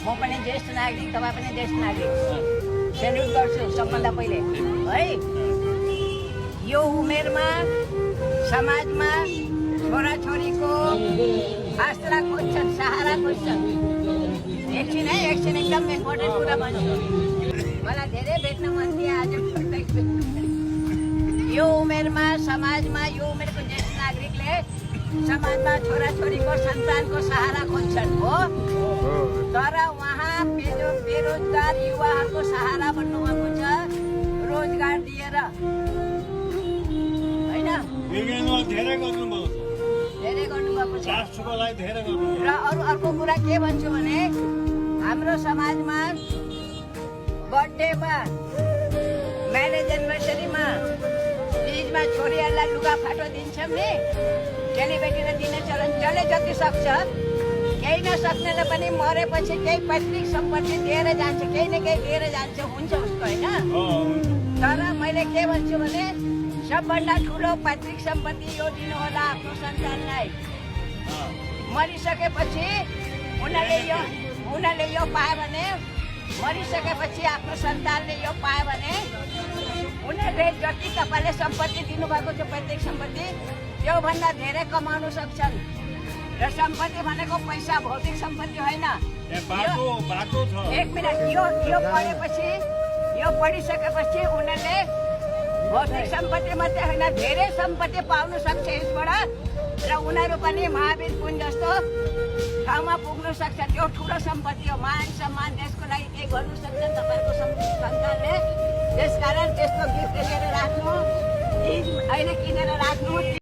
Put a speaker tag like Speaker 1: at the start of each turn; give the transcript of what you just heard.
Speaker 1: म पनि ज्येष्ठ नागरिक, तपाईँ पनि ज्येष्ठ नागरिक, सेल्युट गर्छु सबभन्दा पहिले है। यो उमेरमा समाजमा छोराछोरीको आसरा खोज्छन्, सहारा खोज्छन्। एकछिन एकदम इम्पोर्टेन्ट कुरा भन्छु। मलाई धेरै भेट्न मन थियो आज। यो उमेरमा समाजमा यो उमेरको ज्येष्ठ नागरिकले समाजमा छोराछोरीको सन्तानको सहारा खोज्छन् हो। तर उहाँ बेरोजगार युवाहरूको सहारा बन्नुभएको छ, रोजगार दिएर होइन।
Speaker 2: धेरै गर्नुभएको छ
Speaker 1: र अर्को कुरा के भन्छु भने हाम्रो समाजमा बर्थडेमा, म्यारेज एनिभर्सरीमा, तीजमा छोरीहरूलाई लुगा फाटो दिन्छौँ नि, चेलीबेटीलाई दिने चलन जसले जति सक्छ। केही नसक्नेले पनि मरेपछि केही पैतृक सम्पत्ति दिएर जान्छ, केही न केही दिएर जान्छ, हुन्छ उसको होइन। तर मैले के भन्छु भने सबभन्दा ठुलो पैतृक सम्पत्ति यो दिनु होला आफ्नो सन्तानलाई। मरिसकेपछि उनीहरूले यो पायो भने, मरिसकेपछि आफ्नो सन्तानले यो पायो भने उनीहरूले जति तपाईँले सम्पत्ति दिनुभएको छ पैतृक सम्पत्ति, त्योभन्दा धेरै कमाउन सक्छन्। र सम्पत्ति भनेको पैसा, भौतिक सम्पत्ति होइन। एक मिनट, यो पढिसकेपछि उनीहरूले भौतिक सम्पत्ति मात्रै होइन, धेरै सम्पत्ति पाउन सक्छ यसबाट। र उनीहरू पनि महावीर पुन जस्तो ठाउँमा पुग्न सक्छ। त्यो ठुलो सम्पत्ति हो। मान सम्मान देशको लागि केही गर्नु सक्छ तपाईँको सन्तानले। त्यसकारण त्यस्तो गिफ्ट लिएर राख्नु, अहिले किनेर राख्नु।